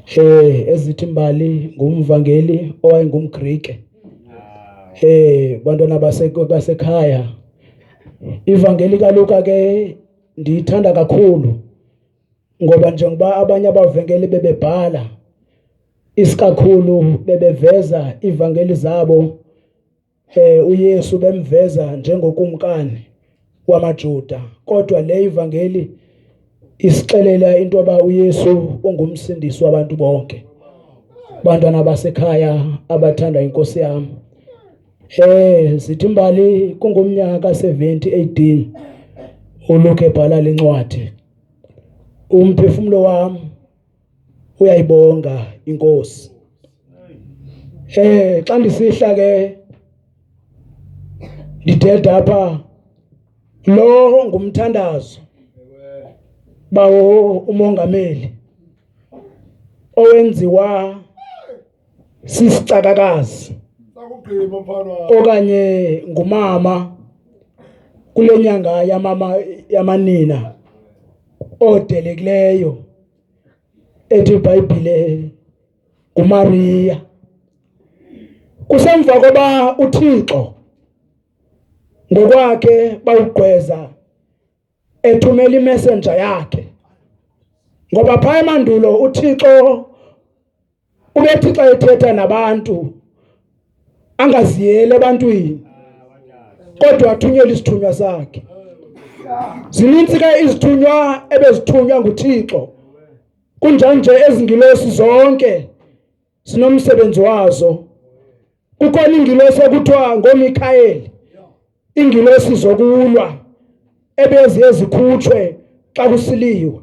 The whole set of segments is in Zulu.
Ezithi imbali ngumvangeli owayengumGrike. Bantwana basekhaya. Ivangeli kaLuka ke ndiyithanda kakhulu ngoba njengoba abanye abavengeli bebebhala isikakhulu bebeveza ivangeli zabo uYesu bemveza njengokumkani wamaJuda, kodwa le ivangeli isixelela into yoba uYesu ungumsindisi wabantu bonke. Bantwana basekhaya abathanda inkosi yami, zithi imbali kungumnyaka ka-70 AD uLuke ebhala lencwadi. Umphefumulo wami uyayibonga inkosi. Xa ndisihla ke ndithetha apha, lo ngumthandazo bawo umongameli owenziwa sisicakakazi okanye ngumama kule nyanga yamama yamanina odelekileyo ethi iBhayibhile nguMariya. Kusemva koba uThixo ngokwakhe bawugqweza ethumela imessenger yakhe, ngoba phaya emandulo uThixo ubethi xa ethetha nabantu angaziyeli ebantwini, kodwa athunyelwe isithunywa sakhe. Zininzi ke izithunywa ebezithunywa nguThixo, kunjanje ezingilosi zonke sinomsebenzi wazo. Kukhona ingilosi ekuthiwa ngoMikhayeli, ingilosi zokulwa ebeziye zikhutshwe xa kusiliwe.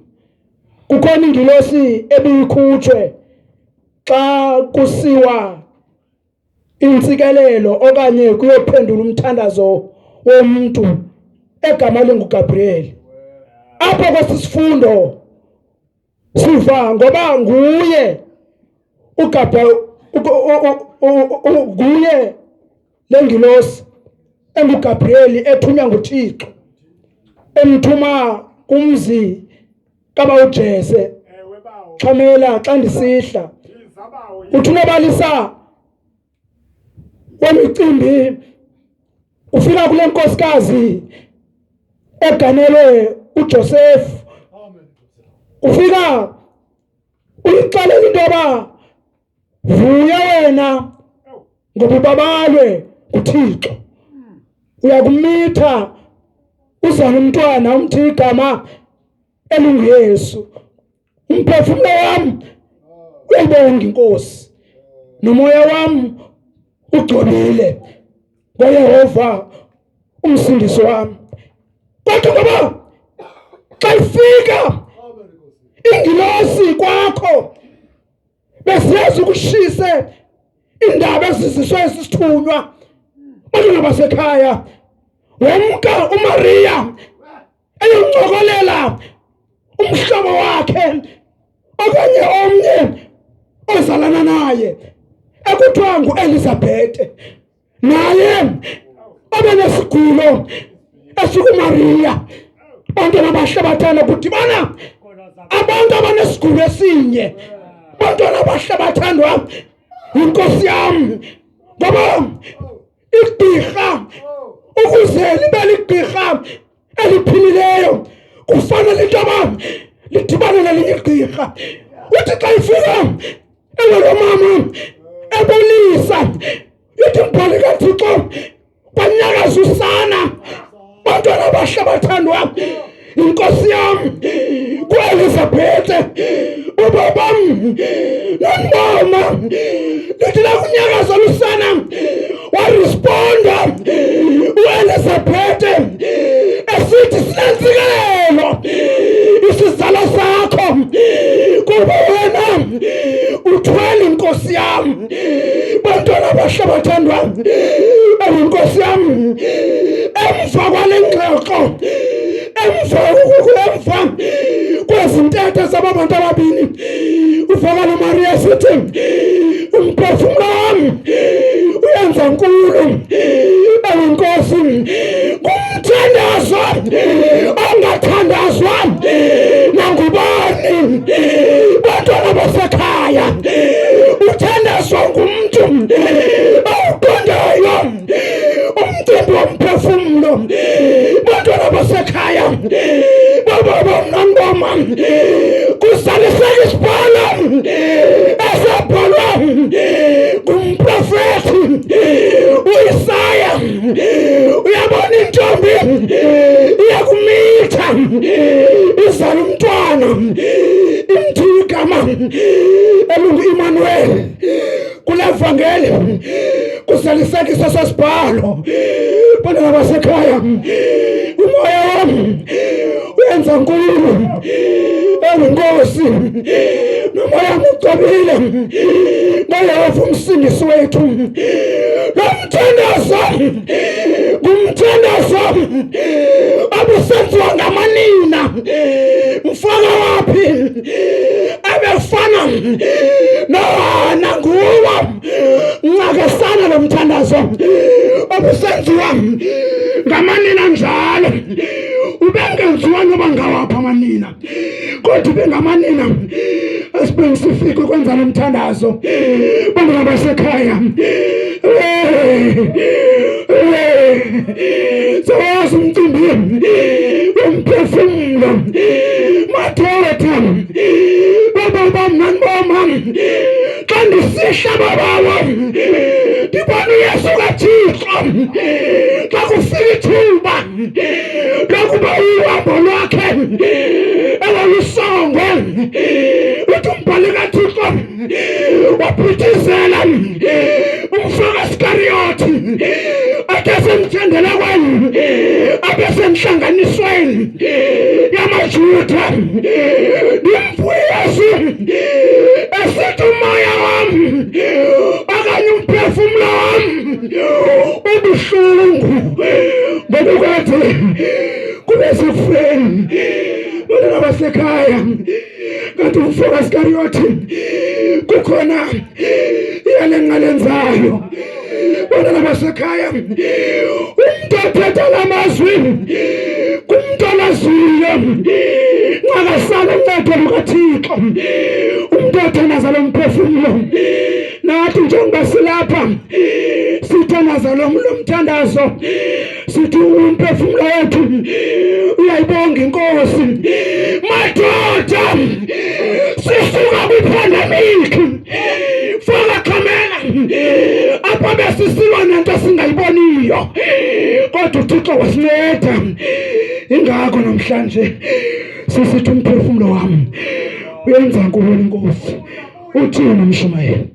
Kukhona ingilosi ebiyikhutshwe xa kusiwa intsikelelo okanye kuyophendula umthandazo womntu egama linguGabriel. Apho kwesisifundo siva ngoba nguye uGabriel, nguye lengilosi enguGabriel ethunywa nguThixo emthuma kumzi kaBawujese. Xhamela xa ndisihla uthi unobalisa wemicimbi ufika kule nkosikazi eganelwe uJoseph, ufika uyixelela into yoba vuya wena ngoba ubabalwe nguThixo, uyakumitha uzale umntwana umthi igama elinguYesu. Umphefumulo wami uyayibonga inkosi, nomoya wami ugcobile ngoYehova umsindisi wami. Kodwa ngoba xa ifika ingilosi kwakho besiyazi ukushise indaba eziziswe esisithunywa bantwana basekhaya, wemka uMaria eyoncokolela umhlobo wakhe okanye omnye ozalana naye ekuthiwa nguElizabeth, naye obenesigulo esikuMaria. Bantwana abahle bathanda kudibana abantu abanesigulo esinye, bantwana abahle bathandwa yinkosi yami, ngoba igqirha ukuze libe ligqirha eliphilileyo kufanele into yoba lidibane nelinye igqirha. Uthi xa ifika elo mama ebulisa, ithi mbhali kaThixo kwanyakaza usana. Bantwana abahle bathandwa inkosi yam kuElizabhethe, ubabam nomama, lithi lakunyakaza lusana waresponda uElizabhethe esithi sinentsikelelo isizalo sakho kuba wena uthwele inkosi yam. Bantwana abahle bathandwa inkosi yam, emva kwale ngxoxo, emva kwezintetho zaba bantu ababini, uvakala uMaria sithi umphefumlo wami uyenza nkulu eyinkosi ngumthandazo ongathandazwa nangubani. Bantwana basekhaya, Elungu-Immanuel kule vangeli kuzalisekisa sasibhalo. Bantwana basekhaya, umoya wami uyenza nkulu enguNkosi, nomoya wami ucobile ngoYehova umsindisi wethu. Lo mthandazo ngumthandazo obusenziwa ngamanina, mfaka waphi ebefana nohana nguwo ncakasana. Lo mthandazo obusenziwa ngamanina njalo ubengenziwa noba ngawaphi amanina, kodwa ubengamanina esibeni sifike kwenza lo mthandazo. Bantwana basekhaya, sawazi umcimbi womphefumlo, madoda. Baba bam nani boma, xa ndisihla babawo ndibona uYesu kaThixo, xa kufika ithuba lokuba uhambo lwakhe ewalusongwe, uthi umbhali kaThixo waphithizela umfo kaSikariyothi ade semthendelekweni abesenhlanganisweni yamaJuda. Ndimvuyesu esithi umoya wam okanye umphefumlo wam ubuhlungu ngokukade kube sekufeni. Bantwana basekhaya, kanti umfo kaSikariyothi kukhona iyalenqalenzayo. Bantwana basekhaya, umntu othetha la mazwi kumntu olaziyo nqakasala uncedo lukaThixo, umntu othandaza lo mphefumlo. Nathi njengoba silapha sithandaza lo mthandazo, sithi umphefumlo wethu uyayibonga inkosi. Madoda, sisuka kwipandemic, faka khamela apha, besisilwa nento esingayiboniyo, kodwa uThixo wasinceda. Ingako namhlanje sisithi umphefumlo wami uyenza nkulu inkosi. Uthini umshumayeli?